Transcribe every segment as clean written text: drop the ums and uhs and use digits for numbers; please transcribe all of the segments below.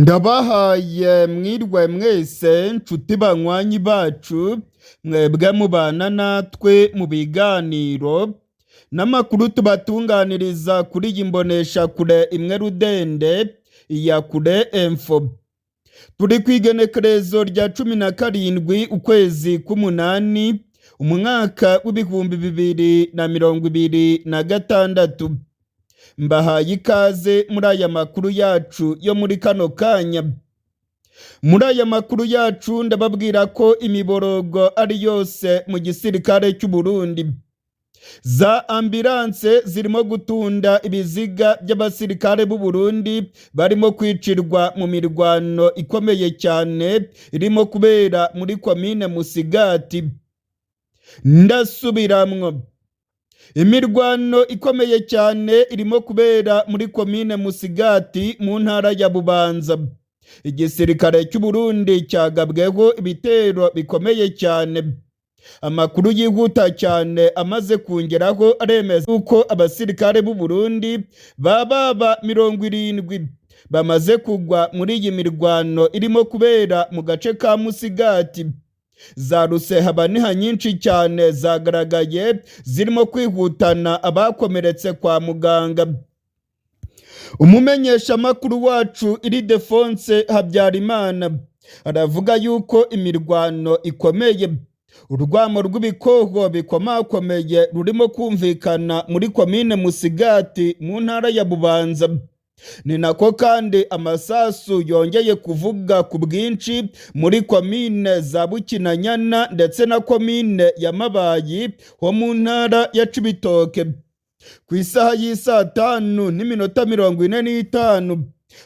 Ndabahaye mwirwe mwese nshuti banywanyi bacu, mwebwe mubana natwe mu biganiro n'amakuru tubatunganiriza kuri iyi mboneshakure imwe rudende ya Kure Info. Turi ku igenekerezo rya 17 ukwezi k'umunani, umwaka w'2026. Mbahaye ikaze muri aya makuru yacu yo muri kano kanya. Muri aya makuru yacu ndababwira ko imiborogo ari yose mu gisirikare cy'u Burundi. Za ambulance zirimo gutunda ibiziga by'abasirikare b'u Burundi barimo kwicirwa mu mirwano ikomeye cyane irimo kubera muri komine Musigati. Ndasubiramwo, imirwano ikomeye cyane irimo kubera muri komine Musigati mu ntara ya Bubanza. Igisirikare cy'u Burundi cyagabweho ibitero bikomeye cyane. Amakuru yihuta cyane amaze kungeraho aremeza uko abasirikare b'u Burundi baba 70 bamaze kugwa muri iyi mirwano irimo kubera mu gace ka Musigati. Za rusehabaniha nyinshi cyane zagaragaye zirimo kwihutana abakomeretse kwa muganga. Umumenyeshamakuru wacu Iridefonse Habyarimana aravuga yuko imirwano ikomeye, urwamo rw'ibikoho bikomakomeye rurimo kumvikana muri komine Musigati mu ntara ya Bubanza. Ni nako kandi amasasu yongeye kuvuga ku bwinshi muri komine za Bukinanyana ndetse na komine ya Mabayi ho mu ntara ya Cibitoke. Ku isaha y'isaa 5:45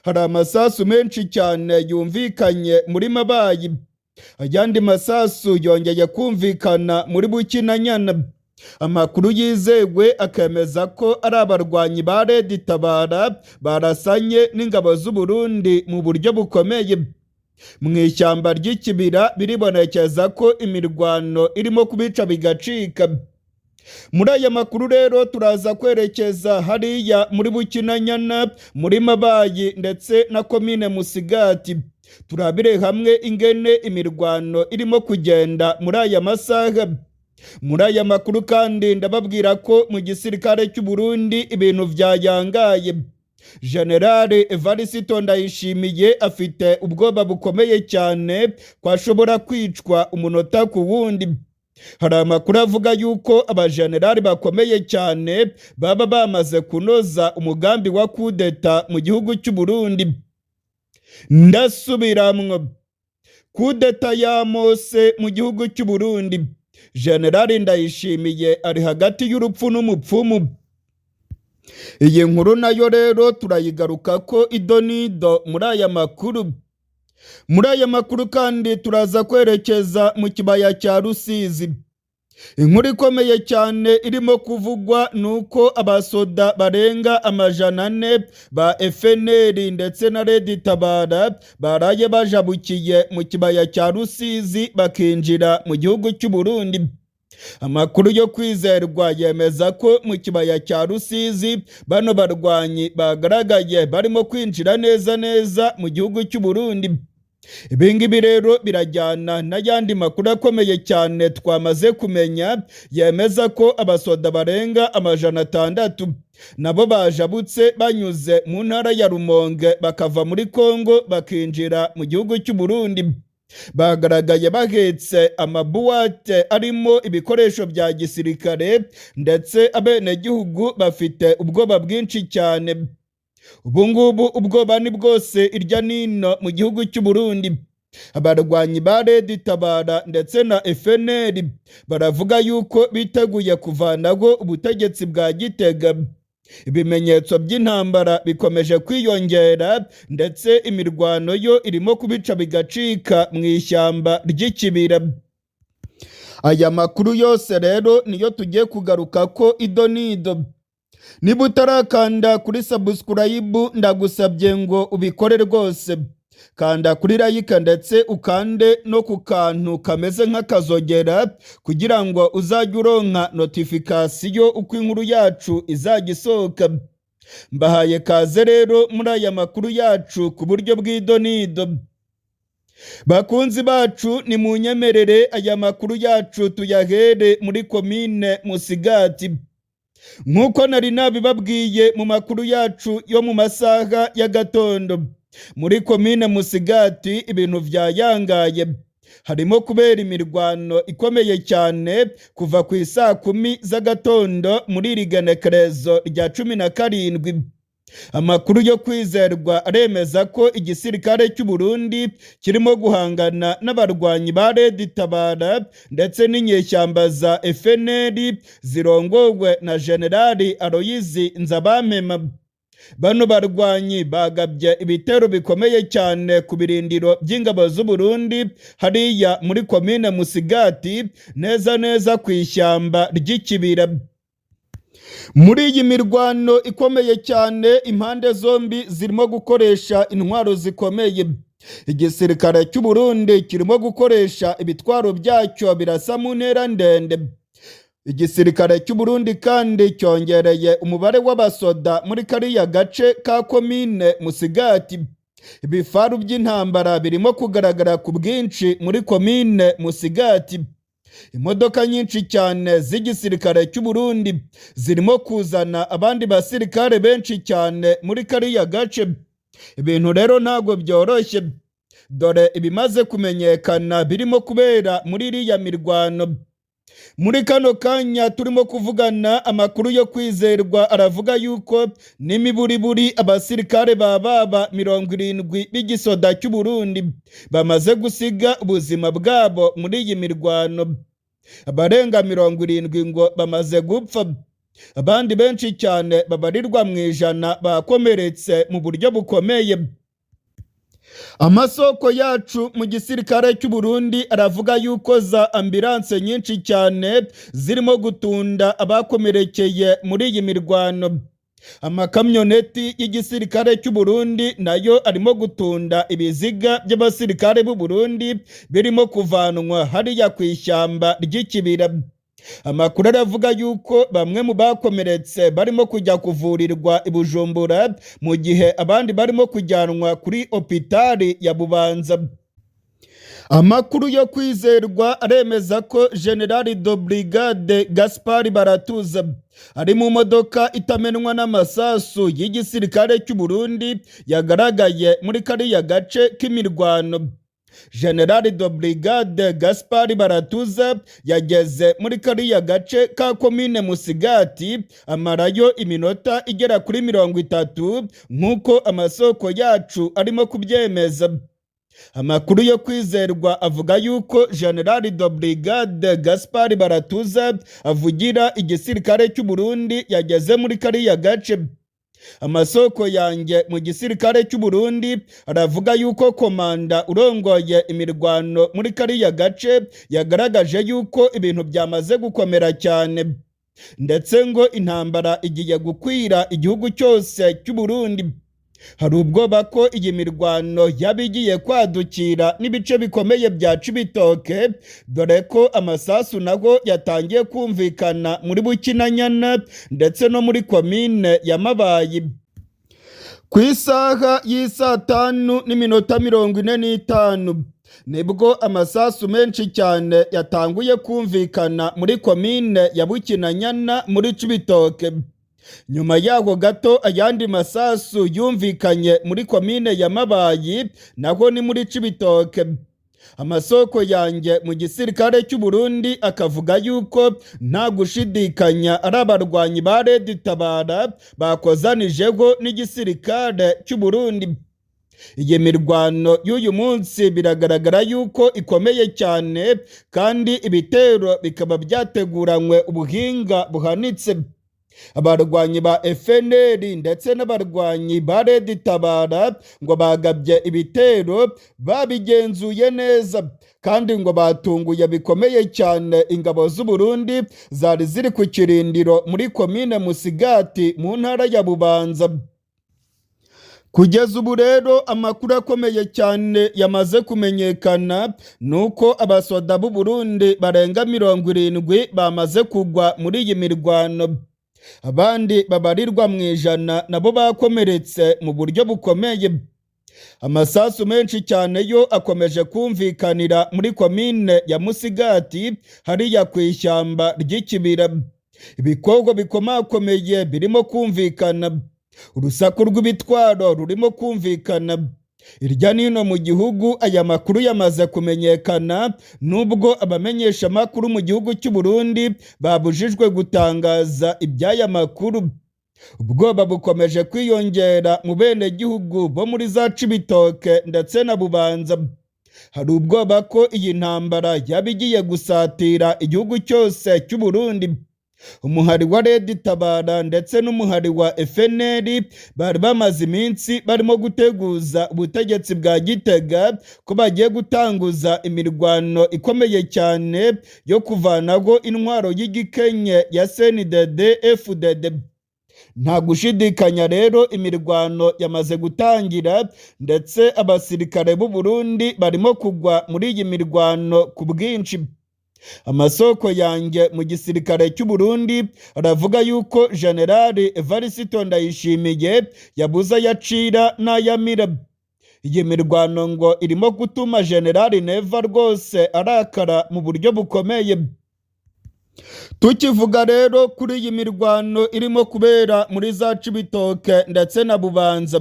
hari amasasu menshi cyane yumvikanye muri Mabayi. Ayandi masasu yongeye kumvikana muri Bukinanyana. Amakuru yizewe akemeza ko ari abarwanyi ba Red Tabara barasanye n'ingabo z'u Burundi mu buryo bukomeye. Mu ishyamba ry'ikibira biribonekeza ko imirwano irimo kubica bigacika. Muri aya makuru rero turaza kwerekeza hariya muri Bukinanyana, muri Mabayi ndetse na komine Musigati. Turabire hamwe ingene imirwano irimo kugenda muri aya masaha. Muri aya makuru kandi ndababwira ko mu gisirikare cy'u Burundi ibintu vyayangaye. General Evariste Ndayishimiye afite ubwoba bukomeye cyane ko ashobora kwicwa umunota ku wundi. Hari amakuru avuga yuko abajenerali bakomeye cyane baba bamaze kunoza umugambi wa kudeta mu gihugu cy'u Burundi. Ndasubiramwo, kudeta ya Mose mu gihugu cy'u Burundi. Generali Ndayishimiye ari hagati y'urupfu n'umupfumu. Iyi nkuru nayo rero turayigaruka ko idonido muri aya makuru. Muri aya makuru kandi turaza kwerekeza mu kibaya cya Rusizi. Inkuru ikomeye cyane irimo kuvugwa ni uko abasoda barenga 400 ba FNL ndetse na Red Tabara baraye bajabukiye mu kibaya cya Rusizi bakinjira mu gihugu cy'u Burundi. Amakuru yo kwizerwa yemeza ko mu kibaya cya Rusizi bano barwanyi bagaragaye barimo kwinjira neza neza mu gihugu cy'u Burundi. Ibi ngibi rero birajyana n'ayandi makuru akomeye cyane twamaze kumenya yemeza ko abasoda barenga 600 nabo bajabutse banyuze mu ntara ya Rumonge bakava muri Kongo bakinjira mu gihugu cy'u Burundi. Bagaragaye bahetse amabuwate arimo ibikoresho bya gisirikare, ndetse abenegihugu bafite ubwoba bwinshi cyane. Ubu ngubu ubwoba ni bwose irya nino mu gihugu cy'u Burundi. Abarwanyi ba Red Tabara ndetse na FNL baravuga yuko biteguye kuvanaho ubutegetsi bwa Gitega. Ibimenyetso by'intambara bikomeje kwiyongera, ndetse imirwano yo irimo kubica bigacika mu ishyamba ry'ikibira. Aya makuru yose rero niyo tugiye kugaruka ko idonido. Niba utarakanda kuri subscribe, ndagusabye ngo ubikore rwose. Kanda kuri like ndetse ukande no ku kantu kameze nk'akazogera kugira ngo uzajye uronka notification uko inkuru yacu izajya isohoka. Mbahaye kaze rero muri aya makuru yacu ku buryo bw'idonido. Bakunzi bacu, ni munyemerere aya makuru yacu tuyahere muri komine Musigati. Nk'uko nari nabibabwiye mu makuru yacu yo mu masaha y'agatondo, muri komine Musigati ibintu vyayangaye, harimo kubera imirwano ikomeye cyane kuva ku isaa 10 z'agatondo muri iri genekerezo rya 17. Amakuru yo kwizerwa aremeza ko igisirikare cy'u Burundi kirimo guhangana n'abarwanyi ba Red Tabara ndetse n'inyeshyamba za FNL zirongowe na Generali Aloyizi Nzabampema. Bano barwanyi bagabye ibitero bikomeye cyane ku birindiro by'ingabo z'u Burundi hariya muri komine Musigati, neza neza ku ishyamba ry'Ikibira. Muri iyi mirwano ikomeye cyane, impande zombi zirimo gukoresha intwaro zikomeye. Igisirikare cy'u Burundi kirimo gukoresha ibitwaro byacyo birasa mu ntera ndende. Igisirikare cy'u Burundi kandi cyongereye umubare w'abasoda muri kariya gace ka komine Musigati. Ibifaru by'intambara birimo kugaragara ku bwinshi muri komine Musigati. Imodoka nyinshi cyane z'igisirikare cy'u Burundi zirimo kuzana abandi basirikare benshi cyane muri kariya gace. Ibintu rero ntabwo byoroshye. Dore ibimaze kumenyekana birimo kubera muri iriya mirwano. Muri kano kanya turimo kuvugana, amakuru yo kwizerwa aravuga yuko n'imiburiburi abasirikare ba baba 70 b'igisoda cy'u Burundi bamaze gusiga ubuzima bwabo muri iyi mirwano. Abarenga 70 ngo bamaze gupfa, abandi benshi cyane babarirwa mu ijana bakomeretse mu buryo bukomeye. Amasoko yacu mu gisirikare cy'u Burundi aravuga yuko za ambulance nyinshi cyane zirimo gutunda abakomerekeye muri iyi mirwano. Amakamyoneti y'igisirikare cy'u Burundi nayo arimo gutunda ibiziga by'abasirikare b'u Burundi birimo kuvanwa hariya ku ishyamba ry'Ikibira. Amakuru aravuga yuko bamwe mu bakomeretse barimo kujya kuvurirwa i Bujumbura, mu gihe abandi barimo kujyanwa kuri hopitali ya Bubanza. Amakuru yo kwizerwa aremeza ko General de Brigade Gaspard Baratuza ari mu modoka itamenwa n'amasasu y'igisirikare cy'u Burundi yagaragaye muri kariya gace k'imirwano. General de Brigade Gaspard Baratuza yageze muri kariya gace ka komine Musigati, amarayo iminota igera kuri 30, nk'uko amasoko yacu arimo kubyemeza. Amakuru yo kwizerwa avuga yuko General de Brigade Gaspard Baratuza avugira igisirikare cy'u Burundi yageze muri kariya gace. Amasoko yanjye mu gisirikare cy'u Burundi aravuga yuko komanda urongoye imirwano muri kariya gace yagaragaje yuko ibintu byamaze gukomera cyane, ndetse ngo intambara igiye gukwira igihugu cyose cy'u Burundi. Hari ubwoba ko iyi mirwano yaba igiye kwadukira n'ibice bikomeye bya Cibitoke, dore ko amasasu nago yatangiye kumvikana muri Bukinanyana ndetse no muri komine ya Mabayi. Ku isaha y'isaa 5:45 nibwo amasasu menshi cyane yatanguye kumvikana muri komine ya Bukinanyana muri Cibitoke. Nyuma yaho gato ayandi masasu yumvikanye muri komine ya Mabayi, naho ni muri Cibitoke. Amasoko yanjye mu gisirikare cy'u Burundi akavuga yuko nta gushidikanya ari abarwanyi ba Red Tabara bakozanijeho n'igisirikare cy'u Burundi. Iyi mirwano y'uyu munsi biragaragara yuko ikomeye cyane, kandi ibitero bikaba byateguranywe ubuhinga buhanitse. Abarwanyi ba FNL ndetse n'abarwanyi ba Red Tabara ngo bagabye ibitero babigenzuye neza, kandi ngo batunguye bikomeye cyane ingabo z'u Burundi zari ziri ku kirindiro muri komine Musigati mu ntara ya Bubanza. Kugeza ubu rero amakuru akomeye cyane yamaze kumenyekana nuko abasoda b'u Burundi barenga 70 bamaze kugwa muri iyi mirwano. Abandi babarirwa mu ijana nabo bakomeretse mu buryo bukomeye. Amasasu menshi cyane yo akomeje kumvikanira muri komine ya Musigati, hariya ku ishyamba ry'Ikibira. Ibikorwa bikomakomeye birimo kumvikana, urusaku rw'ibitwaro rurimo kumvikana irya nino mu gihugu. Aya makuru yamaze kumenyekana, nubwo abamenyesha amakuru mu gihugu cy'u Burundi babujijwe gutangaza iby'aya makuru. Ubwoba bukomeje kwiyongera mu benegihugu bo muri za Cibitoke ndetse na Bubanza. Hari ubwoba ko iyi ntambara yaba igiye gusatira igihugu cyose cy'u Burundi. Umuhari wa Red Tabara ndetse n'umuhari wa FNL bari bamaze iminsi barimo guteguza ubutegetsi bwa Gitega ko bagiye gutanguza imirwano ikomeye cyane yo kuvanaho intwaro y'igikenye ya CNDD FDD. Nta gushidikanya rero, imirwano yamaze gutangira, ndetse abasirikare b'u Burundi barimo kugwa muri iyi mirwano ku bwinshi. Amasoko yanjye mu gisirikare cy'u Burundi aravuga yuko Generali Evariste Ndayishimiye yabuze ayacira n'ayamira. Iyi mirwano ngo irimo gutuma Generali Neva rwose arakara mu buryo bukomeye. Tukivuga rero kuri iyi mirwano irimo kubera muri za Cibitoke ndetse na Bubanza,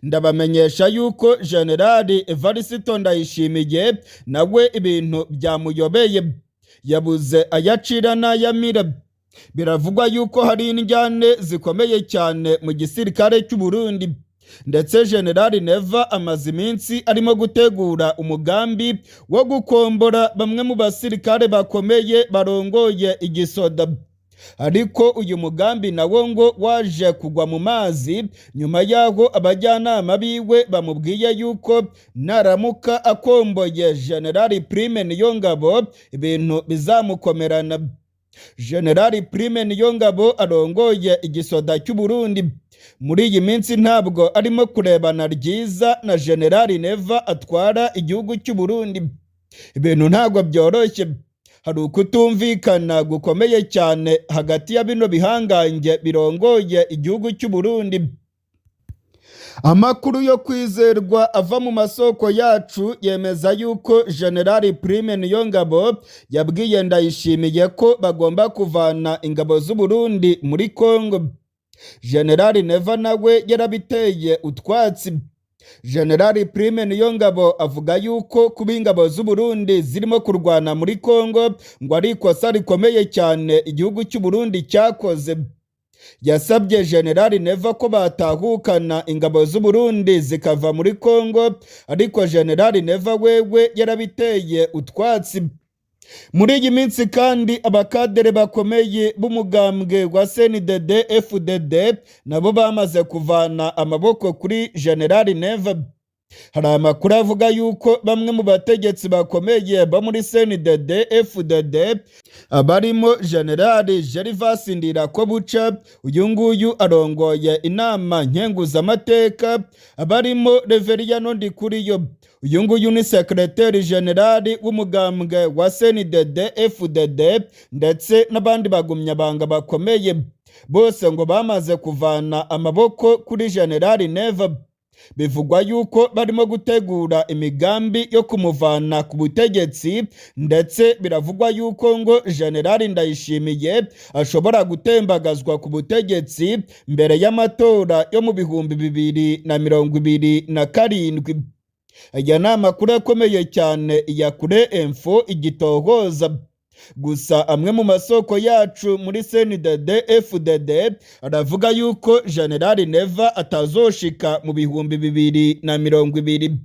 ndabamenyesha yuko Generali Evariste Ndayishimiye nawe ibintu byamuyobeye, yabuze ayacira n'ayamira. Biravugwa yuko hari indyane zikomeye cyane mu gisirikare cy'u Burundi, ndetse Generali Neva amaze iminsi arimo gutegura umugambi wo gukombora bamwe mu basirikare bakomeye barongoye igisoda. Ariko uyu mugambi nawo ngo waje kugwa mu mazi nyuma y'aho abajyanama biwe bamubwiye yuko naramuka akomboye Generali Prime Niyongabo, ibintu bizamukomerana. Generali Prime Niyongabo arongoye igisoda cy'u Burundi muri iyi minsi ntabwo arimo kurebana ryiza na Generali Neva atwara igihugu cy'u Burundi. Ibintu ntabwo byoroshye, hari ukutumvikana gukomeye cyane hagati ya bino bihangange birongoye igihugu cy'u Burundi. Amakuru yo kwizerwa ava mu masoko yacu yemeza yuko Generali Prime Niyongabo yabwiye Ndayishimiye ko bagomba kuvana ingabo z'u Burundi muri Kongo. Generali Neva nawe yarabiteye utwatsi. Generali Prime Niyongabo avuga yuko kuba ingabo z'u Burundi zirimo kurwana muri Kongo ngo ari ikosa rikomeye cyane igihugu cy'u Burundi cyakoze. Yasabye Generali Neva ko batahukana ingabo z'u Burundi zikava muri Kongo, ariko Generali Neva wewe yarabiteye utwatsi. Muri iyi minsi kandi, abakadere bakomeye b'umugambwe wa CNDD FDD nabo bamaze kuvana amaboko kuri Generali Neva. Hari amakuru avuga yuko bamwe mu bategetsi bakomeye bo muri CNDD FDD, abarimo Generali Gervas Ndirakobuca, uyu nguyu arongoye inama nkenguzamateka, abarimo Reveriyano Ndikuriyo, uyu nguyu ni secrétaire général w'umugambwe wa CNDD FDD, ndetse n'abandi bagumyabanga bakomeye, bose ngo bamaze kuvana amaboko kuri Generali Neva. Bivugwa yuko barimo gutegura imigambi yo kumuvana ku butegetsi, ndetse biravugwa yuko ngo Generali Ndayishimiye ashobora gutembagazwa ku butegetsi mbere y'amatora yo mu 2027. Aya ni amakuru akomeye cyane ya Kure Info igitohoza. Gusa amwe mu masoko yacu muri CNDD FDD aravuga yuko Generali Neva atazoshika mu 2020.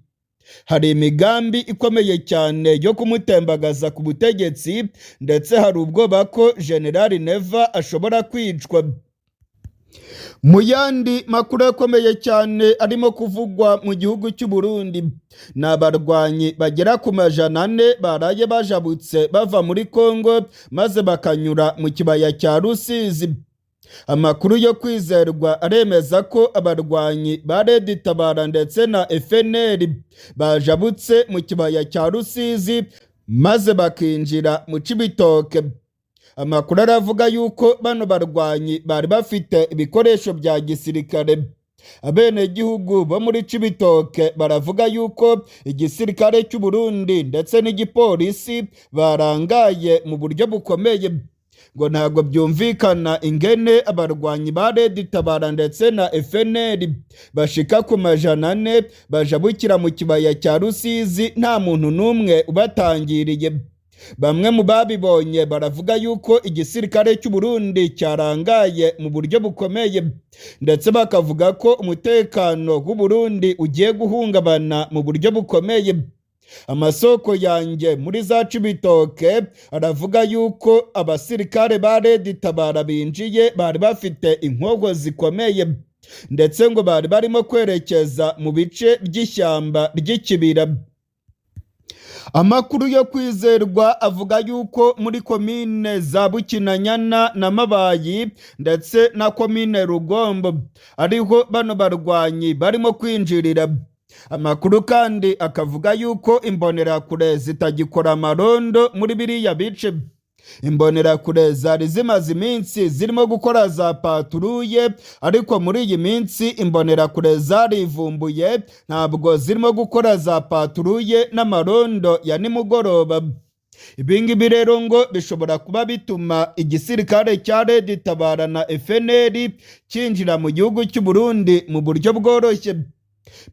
Hari imigambi ikomeye cyane yo kumutembagaza ku butegetsi, ndetse hari ubwoba ko Generali Neva ashobora kwicwa. Mu yandi makuru akomeye cyane arimo kuvugwa mu gihugu cy'u Burundi, ni abarwanyi bagera ku 400 baraye bajabutse bava muri Kongo, maze bakanyura mu kibaya cya Rusizi. Amakuru yo kwizerwa aremeza ko abarwanyi ba Red Tabara ndetse na FNL bajabutse mu kibaya cya Rusizi, maze bakinjira mu Cibitoke. Amakuru aravuga yuko bano barwanyi bari bafite ibikoresho bya gisirikare. Abenegihugu bo muri Cibitoke baravuga yuko igisirikare cy'u Burundi ndetse n'igipolisi barangaye mu buryo bukomeye. Ngo ntabwo byumvikana ingene abarwanyi ba Red Tabara ndetse na FNL bashika ku 400 bajabukira mu kibaya cya Rusizi nta muntu n'umwe ubatangiriye. Bamwe mu babibonye baravuga yuko igisirikare cy'u Burundi cyarangaye mu buryo bukomeye, ndetse bakavuga ko umutekano w'u Burundi ugiye guhungabana mu buryo bukomeye. Amasoko yanjye muri za Cibitoke aravuga yuko abasirikare ba Red Tabara binjiye bari bafite inkogo zikomeye, ndetse ngo bari barimo kwerekeza mu bice by'ishyamba ry'ikibira. Amakuru yo kwizerwa avuga yuko muri komine za Bukinanyana na Mabayi ndetse na komine Rugombo ariho bano barwanyi barimo kwinjirira. Amakuru kandi akavuga yuko imbonerakure zitagikora amarondo muri biriya bice. Imbonerakure zari zimaze iminsi zirimo gukora za patrouille, ariko muri iyi minsi imbonerakure zarivumbuye, ntabwo zirimo gukora za patrouille n'amarondo ya nimugoroba. Ibi ngibi rero ngo bishobora kuba bituma igisirikare cya Red Tabara na FNL cyinjira mu gihugu cy'u Burundi mu buryo bworoshye.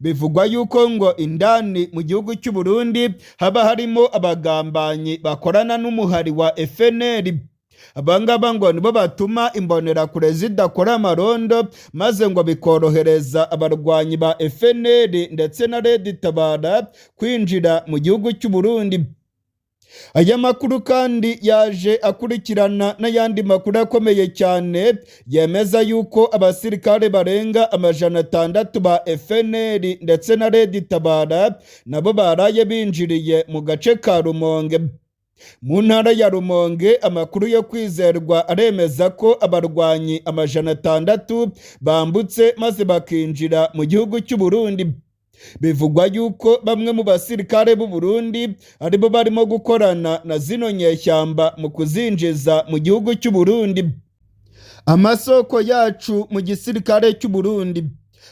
Bivugwa yuko ngo indani mu gihugu cy'u Burundi haba harimo abagambanyi bakorana n'umuhari wa FNL. Abangaba ngo nibo batuma imbonerakure zidakora amarondo, maze ngo bikorohereza abarwanyi ba FNL ndetse na Red Tabara kwinjira mu gihugu cy'u Burundi. Aya makuru kandi yaje akurikirana n'ayandi makuru akomeye cyane yemeza yuko abasirikare barenga 600 ba FNL ndetse na Red Tabara nabo baraye binjiriye mu gace ka Rumonge. Mu ntara ya Rumonge, amakuru yo kwizerwa aremeza ko abarwanyi 600 bambutse maze bakinjira mu gihugu cy'u Burundi. Bivugwa yuko bamwe mu basirikare b'u Burundi aribo barimo gukorana na zino nyeshyamba mu kuzinjiza mu gihugu cy'u Burundi. Amasoko yacu mu gisirikare cy'u Burundi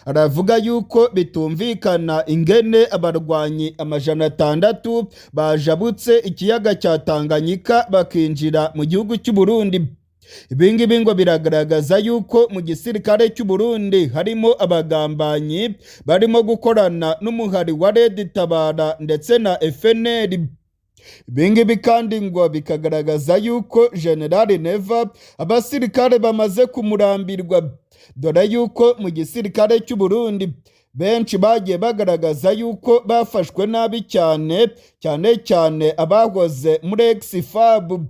aravuga yuko bitumvikana ingene abarwanyi 600 bajabutse ikiyaga cya Tanganyika bakinjira mu gihugu cy'u Burundi. Ibi ngibi ngo biragaragaza yuko mu gisirikare cy'u Burundi harimo abagambanyi barimo gukorana n'umuhari wa Red Tabara ndetse na FNL. Ibi ngibi kandi ngo bikagaragaza yuko General Neva abasirikare bamaze kumurambirwa, dore yuko mu gisirikare cy'u Burundi benshi bagiye bagaragaza yuko bafashwe nabi cyane, cyane cyane abahoze muri ex-FAB.